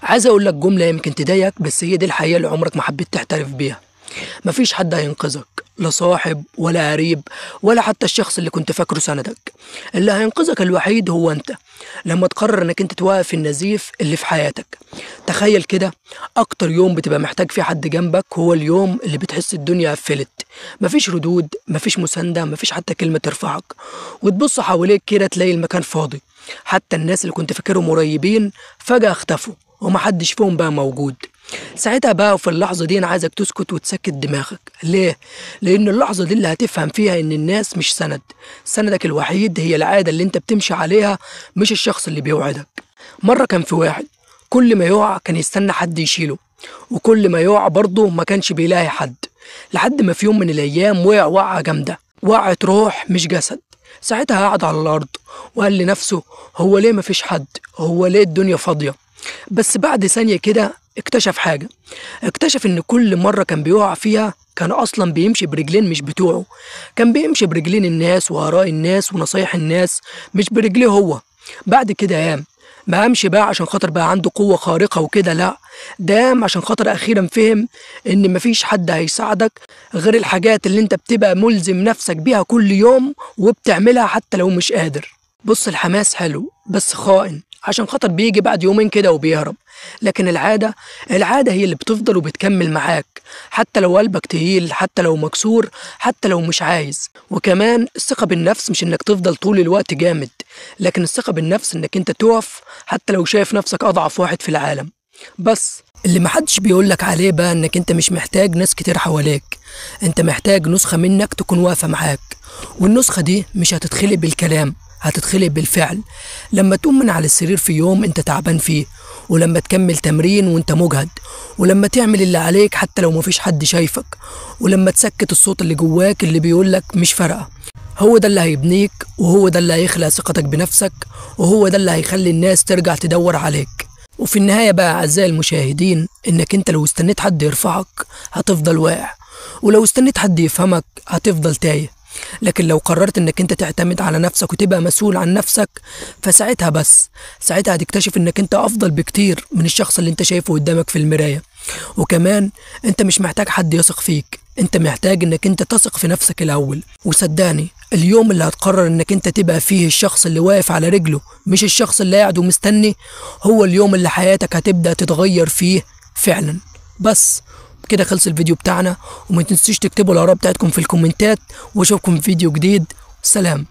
عايز اقول لك جملة يمكن تضايقك، بس هي دي الحقيقة اللي عمرك ما حبيت تعترف بيها. مفيش حد هينقذك، لا صاحب ولا قريب ولا حتى الشخص اللي كنت فاكره سندك. اللي هينقذك الوحيد هو انت، لما تقرر انك انت توقف النزيف اللي في حياتك. تخيل كده، اكتر يوم بتبقى محتاج فيه حد جنبك هو اليوم اللي بتحس الدنيا قفلت، مفيش ردود، مفيش مساندة، مفيش حتى كلمة ترفعك، وتبص حواليك كده تلاقي المكان فاضي، حتى الناس اللي كنت فاكرهم قريبين فجأة اختفوا ومحدش فيهم بقى موجود. ساعتها بقى وفي اللحظة دي أنا عايزك تسكت وتسكت دماغك. ليه؟ لأن اللحظة دي اللي هتفهم فيها إن الناس مش سند، سندك الوحيد هي العادة اللي أنت بتمشي عليها، مش الشخص اللي بيوعدك. مرة كان في واحد كل ما يقع كان يستنى حد يشيله، وكل ما يقع برضه ما كانش بيلاقي حد، لحد ما في يوم من الأيام وقع وقعة جامدة، وقعة روح مش جسد. ساعتها قعد على الأرض وقال لنفسه هو ليه مفيش حد؟ هو ليه الدنيا فاضية؟ بس بعد ثانية كده اكتشف حاجة، اكتشف ان كل مرة كان بيقع فيها كان اصلا بيمشي برجلين مش بتوعه، كان بيمشي برجلين الناس وآراء الناس ونصايح الناس، مش برجليه هو. بعد كده قام، ما قامش بقى عشان خاطر بقى عنده قوة خارقة وكده، لا، ده قام عشان خاطر اخيرا فهم ان مفيش حد هيساعدك غير الحاجات اللي انت بتبقى ملزم نفسك بيها كل يوم وبتعملها حتى لو مش قادر. بص، الحماس حلو بس خائن، عشان خاطر بيجي بعد يومين كده وبيهرب، لكن العادة هي اللي بتفضل وبتكمل معاك حتى لو قلبك تقيل، حتى لو مكسور، حتى لو مش عايز. وكمان الثقة بالنفس مش انك تفضل طول الوقت جامد، لكن الثقة بالنفس انك انت تقف حتى لو شايف نفسك اضعف واحد في العالم. بس اللي محدش بيقولك عليه بقى انك انت مش محتاج ناس كتير حواليك، انت محتاج نسخة منك تكون واقفة معاك، والنسخة دي مش هتتخلق بالكلام، هتتخلق بالفعل. لما تقوم من على السرير في يوم انت تعبان فيه، ولما تكمل تمرين وانت مجهد، ولما تعمل اللي عليك حتى لو مفيش حد شايفك، ولما تسكت الصوت اللي جواك اللي بيقولك مش فارقة، هو ده اللي هيبنيك، وهو ده اللي هيخلق ثقتك بنفسك، وهو ده اللي هيخلي الناس ترجع تدور عليك. وفي النهاية بقى أعزائي المشاهدين، انك انت لو استنيت حد يرفعك هتفضل واقع، ولو استنيت حد يفهمك هتفضل تايه، لكن لو قررت انك انت تعتمد على نفسك وتبقى مسؤول عن نفسك، فساعتها بس ساعتها هتكتشف انك انت افضل بكتير من الشخص اللي انت شايفه قدامك في المراية. وكمان انت مش محتاج حد يثق فيك، انت محتاج انك انت تثق في نفسك الاول. وصدقني اليوم اللي هتقرر انك انت تبقى فيه الشخص اللي واقف على رجله مش الشخص اللي قاعد ومستني، هو اليوم اللي حياتك هتبدأ تتغير فيه فعلا. بس كده خلص الفيديو بتاعنا، وما تنسوش تكتبوا الآراء بتاعتكم في الكومنتات، واشوفكم في فيديو جديد. سلام.